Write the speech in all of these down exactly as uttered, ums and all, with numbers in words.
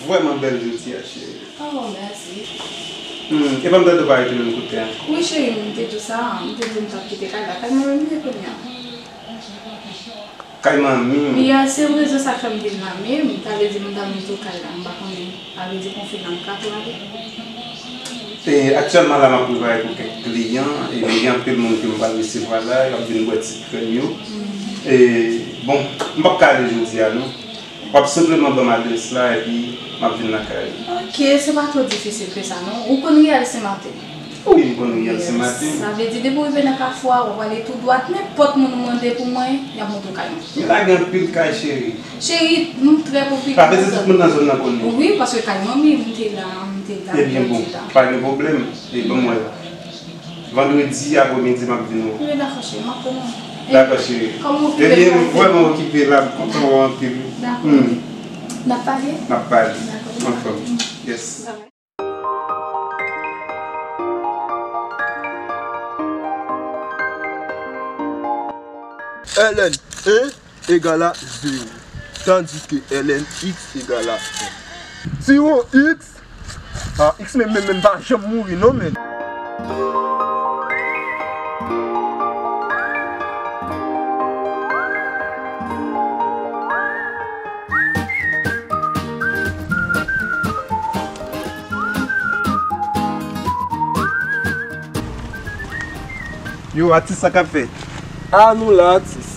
Vrèman bèl jodi a, cheri. Oh, mèsi. Hmm, epa m tande w pa rete menm kote a. Wi, cheri, m te di w sa, m te di w m t ap kite kay la. Kay mwen menm m ye kounye a. Kay manmi m. Wi, a, se rezon sa k fè m vin la menm. Sa vle di m ta vin tou kay la, m pa konnen. Sa vle di konfina m ka prale. E, aktyèlman la, m ap prepare pou kèk kliyan, e gen anpil moun ke m pral resevwa la, y ap vin bwè ti krèm yo. E, bon, m p ap ka ale jodi a, non. W ap senpleman ban m adrès la, epi m ap vin lakay ou. Ok, se pa twò difisil ke sa, non. Ou konn Riyèl Senmaten? Wi, m konn Riyèl Senmaten. Sa vle di, depi w rive nan kafou a, w ap ale tou dwat, nenpòt moun ou mande pou mwen, y ap montre w kay mwen. Men la gen anpil kay, cheri. Cheri, nou trè popilè nan zòn nan. Sa vle di tout moun nan zòn nan konn nou? Wi, paske kay manmi m te la, m te la, m te la. Ebyen bon, pa gen pwoblèm. E ban m wè. Vandredi aprèmidi, m ap vin wè w. Wi, dakò, cheri, m ap tann ou. Dakò, cheri. Kòm ou okipe, ebyen, m vrèman okipe la, m kontan wè w anpil. Dakò. Hmm. N ap pale? N ap pale. Dakò. Anfòm. Yes. Bye bye. L N en egal a zewo, tandis ke L N X egal a en. Si w X, a, X menm, menm, menm pa janm mouri non, menn. Yo, atis, sa k ap fèt? A, nou la, atis.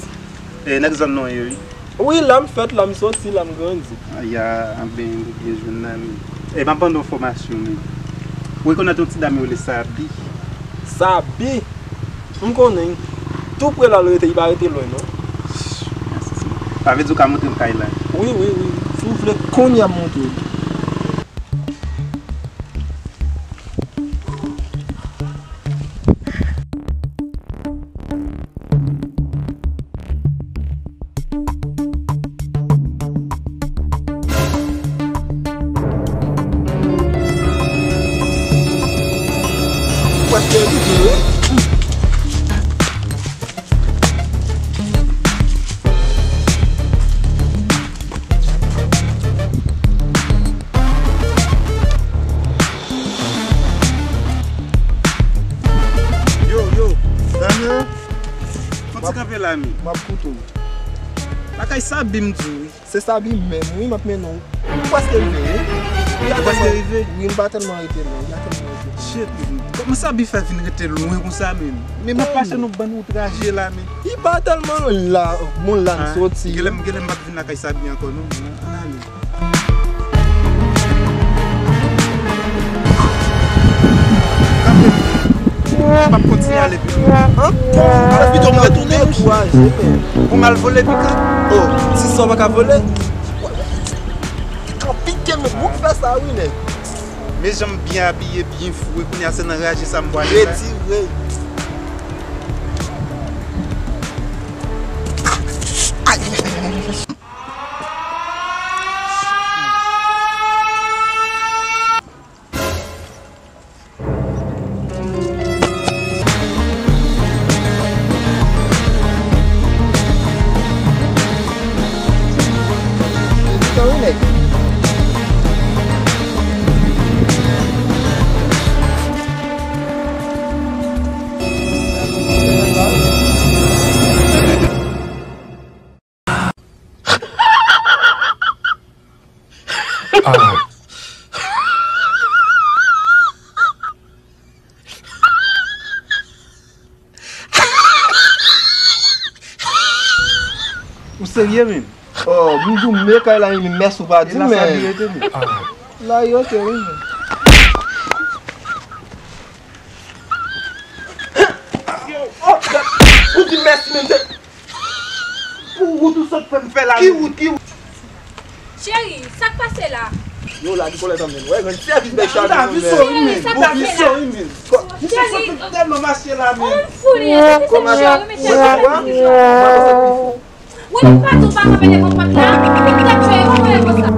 E, nèg zòn nou an ye, wi. Wi, la m fèt, la m sòti, la m grandi. Aya, anben, ou byen jwenn la, men. E, m ap ban nou enfòmasyon, men. Ou rekonèt yon ti dam yo rele Sabi? Sabi? M konnen. Tou pre la l rete, li pa rete lwen, non. Sa vle di ou ka montre m kay la? Wi, wi, wi. Si w vle, kounye a m montre w. Prèske rive wi. Yo, yo, zanmi an. Fon ti kanpe la, men. M ap koute w. Lakay Sabi m di w, wi. Se Sabi menm, wi, m ap mennen w. Ou prèske rive, wi. Ou prèske rive? Wi, m pa tèlman rete lwen, m pa tèlman rete lwen. Shit, kòman Sabi fè vin rete lwen konsa, men? Men m ap pase nan bann wout raje la, men. Li pa tèlman lwen la, bon, la m soti. Genlè m, genlè m p ap vin lakay Sabi ankò, non. Ann ale. Kanpe. M ap kontinye ale pi lwen. Ankò? Pito m retounen, wi. Bon, m al vole pikan. Oh, ti sa w pa ka vole? Pikan pike, men bouk fè sa, wi, nèg. Men jan m byen abiye, byen foure, kounye a se nan raje sa m pwale la. Retire. Ou serye, menm? Oh, m di w men kay la, men mès ou pa di, men. E la sa li rete, menm? La, yo, ok, wi, men. Yo, oh, ou di mès, menm, se Pou wout ou sot fè m fè la. Ki wout, ki wout? Cheri, sa k pase la? Yo, la, di kolè tanmen. Wè, grann sèvis bèl chal nou, men. Cheri, sa k pase la? Cheri, ou fou, li enteresan cheri, men cheri, sa k pase la? Wi, m pa di w pa kanpe devan pòt la. Epi w t ap chwaye konprann konsa.